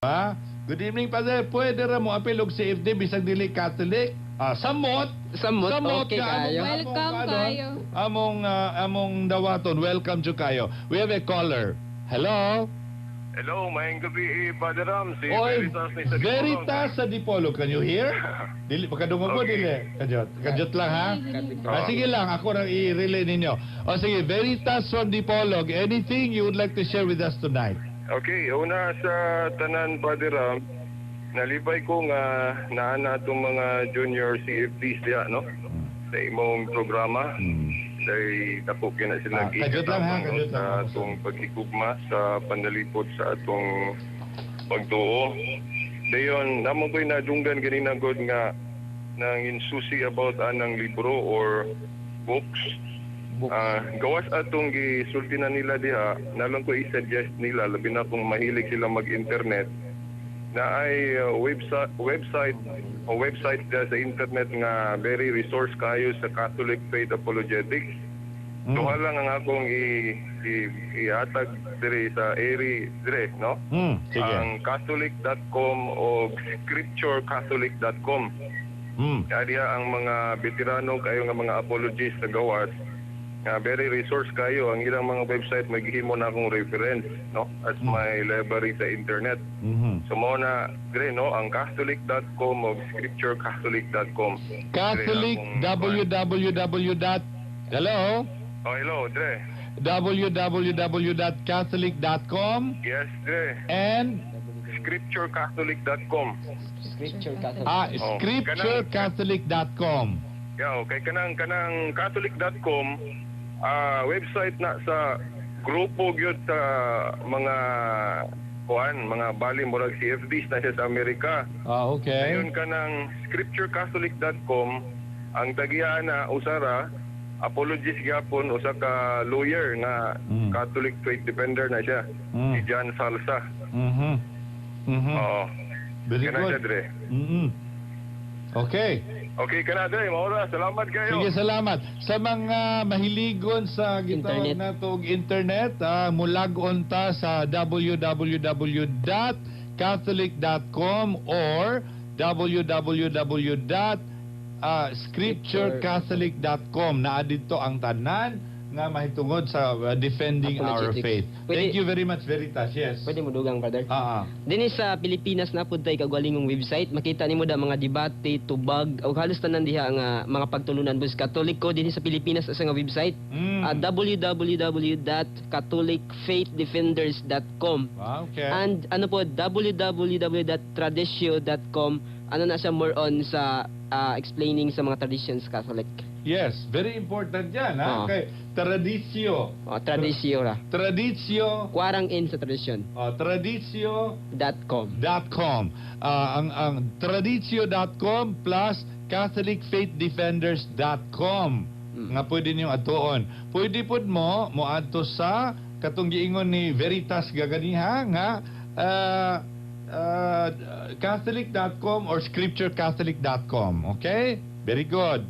Ha? Good evening, Father. Pwede ra mo apil og CFD bisag dili Catholic? Ah, samot. Samot, okay nga kayo. Welcome among, kayo. Among dawaton. Welcome jud kayo. We have a caller. Hello? Hello, maayong gabi eh, Father Ram. Si Oy, Veritas ni sa Dipolog. Veritas sa Dipolog. Can you hear? Dili, makadungog ko, Okay. dili. Kadyot. Kadyot lang, ha? Ah, sige lang, ako rang i-relay ninyo. O sige, Veritas from Dipolog, anything you would like to share with us tonight? Okay, una sa tanan, Father Ram, nalipay ko nga naa na atong mga junior CFDs diya, no? Sa imong programa. Dahil dako na sila Ah, kadyot lang, ha? gitabang, no, Kadyot lang. sa atong paghigugma sa panalipod sa atong pagtuo. Dayon, namo ko'y nadunggan ganina god nga nang insusi about anang libro or books. Books. Ah, gawas atong gisulti na nila diha, nalang ko i-suggest nila labi na kung mahilig sila mag-internet na ay website o website diha sa internet nga very resource kayo sa Catholic Faith Apologetics. Duha lang ang akong ihatag dire sa area dire, no? Sige. Ang catholic.com o scripturecatholic.com. Kaya diha ang mga veterano kayo nga mga apologists sa gawas nga very resource kayo ang ilang mga website, maghimo na akong reference, no, as my library sa internet. So mao na dire, no, ang catholic.com o scripturecatholic.com. Catholic www. Dot, hello? Oh, hello, Dre. www.catholic.com Yes, Dre. and scripturecatholic.com. Scripture Catholic. Ah, Oh, scripturecatholic.com. Yeah, okay, kanang catholic.com, website na sa grupo gyud sa mga kuan, mga bali murag CFDs na siya sa Amerika. Ah, okay. Ngayon kanang scripturecatholic.com, ang tagiya na usara apologist gyapon, usa ka lawyer nga Catholic faith defender na siya, si John Salsa. Oo. Very Kana good. siya, Dre. Okay. Okay kana, Dre, maura, salamat kayo. Sige, salamat. Sa mga mahiligon sa gitawag Internet. nato og internet, mulag-on ta sa www.catholic.com or www.scripturecatholic.com. Naa didto ang tanan nga mahitungod sa defending our Apologetics. Faith. Pwede- Thank you very much, Veritas. Yes. Pwede mo dugang, brother? Ah. Dinhi sa Pilipinas na pud tay kaugalingong website, makita nimo da mga debate, tubag, o halos tanan diha nga mga pagtulunan bus Katoliko dinhi sa Pilipinas sa nga website. Www.catholicfaithdefenders.com. Ah, okay. And ano po, www.traditio.com, ano na siya, more on sa explaining sa mga traditions Catholic. Yes, very important yan, ha? Oo. Okay. Traditio. O, traditio ra. Traditio. Kwarang in sa tradition. Traditio dot com. Dot com. Ah, ang traditio.com plus catholicfaithdefenders.com nga pwede niyo atuon. Pwede pud mo moadto sa katong giingon ni Veritas gaganiha nga catholic.com or scripturecatholic.com. Okay? Very good.